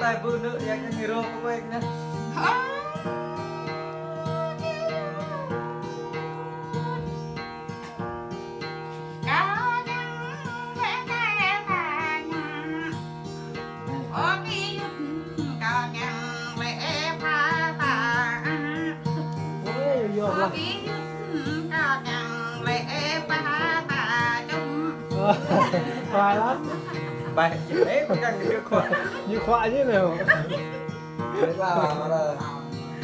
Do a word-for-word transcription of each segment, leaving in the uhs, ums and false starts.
Ƀu nơ yang yang rô kơ ƀai kơ anai. Ôi, yơh lah. Hoài lắm. Bài, ê, con căng như khóa. Như khóa như nào?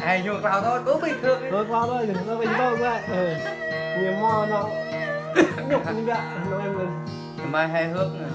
Ai, nhục lào thôi, cũng bình thường. Thôi, qua thôi, nó phải đi đâu ra. Ừ. Nhiều mò nó nhục như vậy, nó em mình. Mai hài hước nè.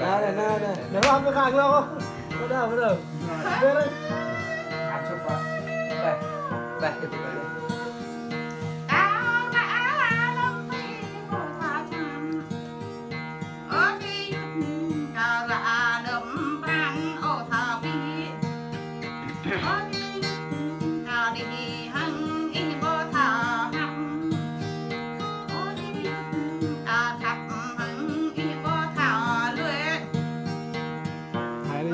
Nè, nè, nè, nè. Nè, lo, ambil kak lo. Udah, udah. Beres. Masuk, Pak. Beh, beh, gitu, beh. Hai ni.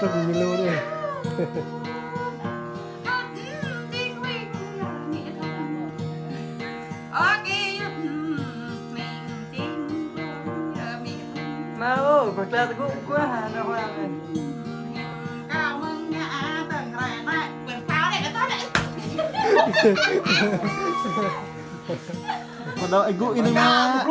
Tơ ku milo ni. Mau, kau telah teguh gua, ada orang ni. Kau mengatur. Padahal ego ini mah.